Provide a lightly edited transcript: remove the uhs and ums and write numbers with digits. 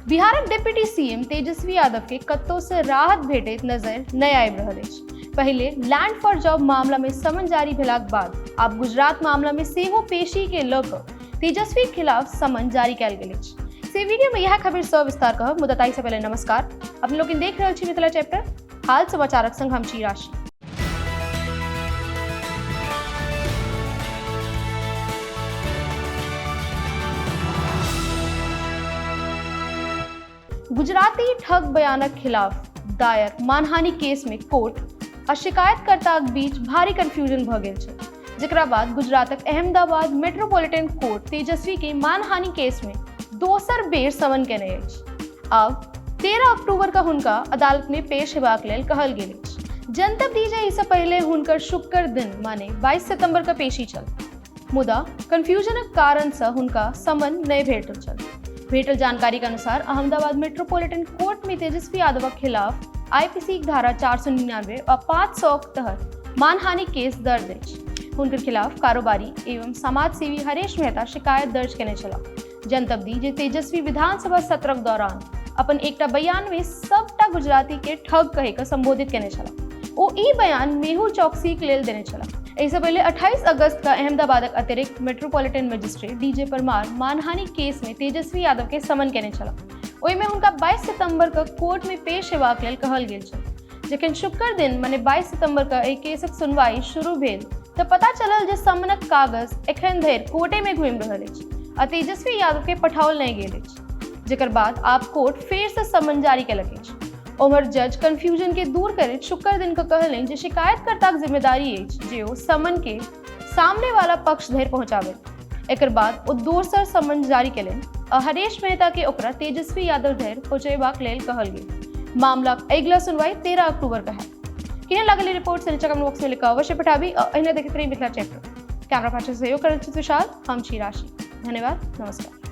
बिहारक deputy CM Tejashwi Yadav के कतौ से राहत भेटैत नजर नहि आबि रहल अछि। पहिले लैंड फॉर जॉब मामला में समन जारी भेलाक बाद आब गुजरात मामला में सेहो पेशी के लऽ कऽ तेजस्वी के खिलाफ समन जारी कयल गेल अछि। से वीडियो में यह खबर सविस्तार कहब, मुदा ताहि से पहिले नमस्कार। अपने लोकनि देख रहल छी मिथिला चैप्टर हाल समाचारक संग हम छी राशि। गुजराती ठग बयानक खिलाफ दायर मानहानि केस में कोर्ट आ शिकायतकर्ताक बीच भारी कंफ्यूजन भऽ गेल छै, जकरा बाद गुजरातक अहमदाबाद मेट्रोपॉलिटन कोर्ट तेजस्वी के मानहानि केस में दोसर बेर समन केने अछि। आब 13 अक्टूबर का हुनका अदालत में पेश हेबाक लेल कहल गेल अछि। जनतब दी जे एहिसँ पहिले हुनकर शुक्र दिन माने 22 सितंबर का पेशी छल, मुदा कंफ्यूजनक कारणसँ हुनका समन नहि भेटल छल। भेटल जानकारी के अनुसार अहमदाबाद मेट्रोपॉलिटन कोर्ट में तेजस्वी यादवक खिलाफ आईपीसी धारा 499 और 500 के तहत मानहानि केस दर्ज अछि। हुनकर खिलाफ कारोबारी एवं समाजसेवी हरेश मेहता शिकायत दर्ज केने छलाह। जनतब दी जे तेजस्वी विधानसभा सत्रक दौरान अपन एकटा बयान में सबटा गुजराती के ठग कहि कऽ संबोधित केने छलाह। ओ ई बयान मेहुल चौकसीक लेल देने छलाह। एहिसँ पहिले 28 अगस्त का अहमदाबादक अतिरिक्त मेट्रोपॉलिटन मजिस्ट्रेट डीजे परमार मानहानि केस में तेजस्वी यादव के समन केने छलाह। ओहिमे हुनका 22 सितंबर के कोर्ट में पेश हेबाक लेल कहल गेल छल। जखन शुक्र दिन मने 22 सितंबर के एहि केसक सुनवाई शुरू भेल तऽ पता चलल जे समनक कागज एखन धरि कोर्टे में घूमि रहल अछि आ तेजस्वी यादव के पठाओल नहि गेल अछि, जकर बाद आब कोर्ट फेरसँ समन जारी केलक अछि। ओम्हर जज कंफ्यूजन के दूर करैत शुक्र दिन के कहलनि जे शिकायतकर्ताक जिम्मेदारी अछि जे ओ समन के सामने वाला पक्ष धरि पहुंचाबय। एकर बाद ओ दोसर समन जारी केलनि आ हरेश मेहता के ओकरा तेजस्वी यादव धरि पहुंचेबाक लेल कहल गेल। मामलाक अगिला सुनवाई 13 अक्टूबर के हैत। केहन लागल ई रिपोर्ट से नीचा कमेंट बॉक्स में लिख कऽ अवश्य पठाबी आ एहिना देखैत रही मिथिला चैप्टर। कैमरा पाछू सहयोग करल छी विशाल, हम छी राशि। धन्यवाद, नमस्कार।